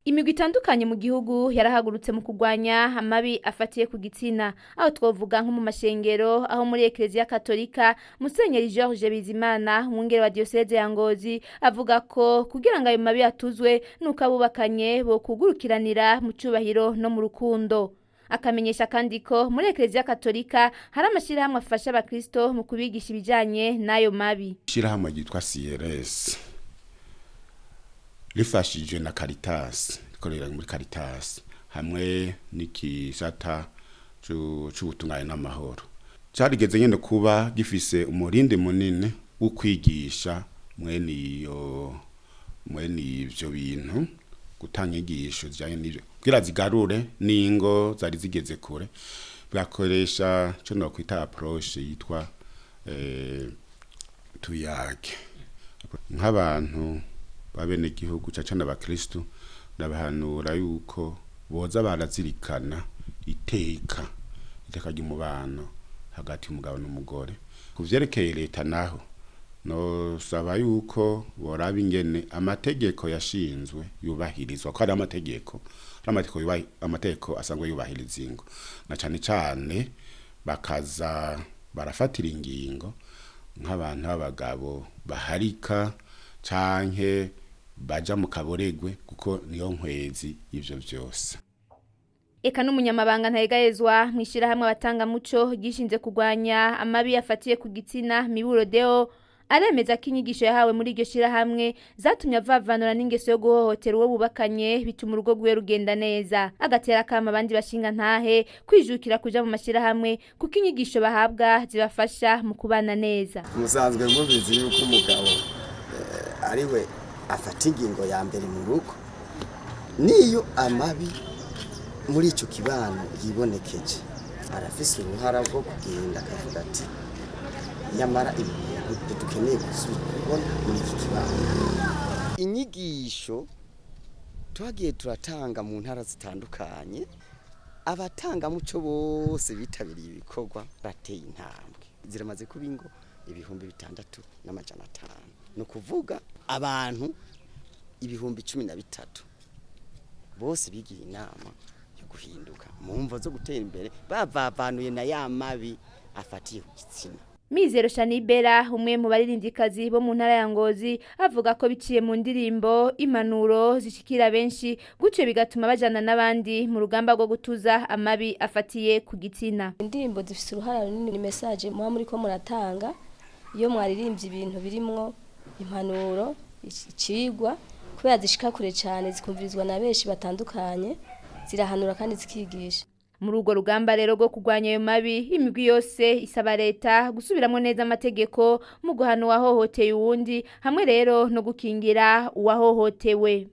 Imigwi itandukanye mu gihugu yarahagurutse mu kurwanya amabi afatiye ku gitsina, aho twovuga nko mu mashengero, aho muri Ekereziya Katolika Musenyeri George Bizimana, umwungere wa diyoseze ya Ngozi, avuga ko kugira ngo ayo mabi atuzwe nuko abubakanye bokugurukiranira mu cubahiro no mu rukundo. Akamenyesha kandi ko muri Ekereziya Katolika hari amashirahamwe afasha abakristo mu kubigisha ibijanye n'ayo mabi. Ishirahamwe ryitwa CRS rifashije na Caritas, rikorera muri Caritas hamwe n'ikisata c'ubutungane n'amahoro, carigeze nyene kuba gifise umurindi munini wo kwigisha mwene iyo, mwene ivyo bintu, gutanga inyigisho zijanye n'ivyo kugira zigarure n'ingo zari zigeze kure. Bakoresha ico nokwita approche yitwa tuyage nk'abantu b'abenegihugu cane cane abakristu. Ndabahanura yuko boza barazirikana iteka ry'umubano hagati y'umugabo n'umugore. Ku vyerekeye leta naho, nosaba yuko boraba ingene amategeko yashinzwe yubahirizwa, ko hari amategeko asanzwe yubahiriza ingo, na cane cane bakaza barafatira ingingo nk'abantu b'abagabo baharika canke baja mu kaboregwe, kuko niyo nkwezi y'ivyo vyose. Eka n'umunyamabanga ntayegayezwa mw'ishirahamwe abatangamuco ryishinze kurwanya amabi afatiye ku gitsina, Miburo Deo, aremeza ko inyigisho yahawe muri iryo shirahamwe zatumye avavanura n'ingeso yo guhohotera uwo bubakanye, bituma urugo rwiwe rugenda neza. Agatera akama abandi bashinga ntahe kwijukira kuja mu mashirahamwe, kuko inyigisho bahabwa zibafasha mu kubana neza. Musanzwe mubizi yuko umugabo ariwe afata ingingo ya mbere mu rugo. Niyo amabi muri ico kibano yibonekeje, arafise uruhara rwo kugenda akavuga ati: "Nyamara ibi bintu ntidukeneye gusubira kubona muri iki kibano." Inyigisho twagiye turatanga mu ntara zitandukanye, abatangamuco bose bitabiriye ibikorwa bateye intambwe. Ziramaze kuba ingo 6500, ni ukuvuga abantu 13,000 bose bigiye inama yo guhinduka mu mvo zo gutera imbere, bavavanuye na ya mabi afatiye ku gitsina. Mizero Shanibera, umwe mu baririmvyikazi bo mu ntara ya Ngozi, avuga ko biciye mu ndirimbo impanuro zishikira benshi, gutyo bigatuma bajana n'abandi mu rugamba rwo gutuza amabi afatiye ku gitsina. Indirimbo zifise uruhara runini, ni message muba muriko muratanga. Iyo mwaririmbye ibintu birimwo impanuro, icigwa, kubera zishika kure cane, zikumvirizwa na benshi batandukanye, zirahanura kandi zikigisha. Muri urwo rugamba rero rwo kurwanya ayo mabi, imigwi yose isaba leta gusubiramwo neza amategeko mu guhana uwahohoteye uwundi, hamwe rero no gukingira uwahohotewe.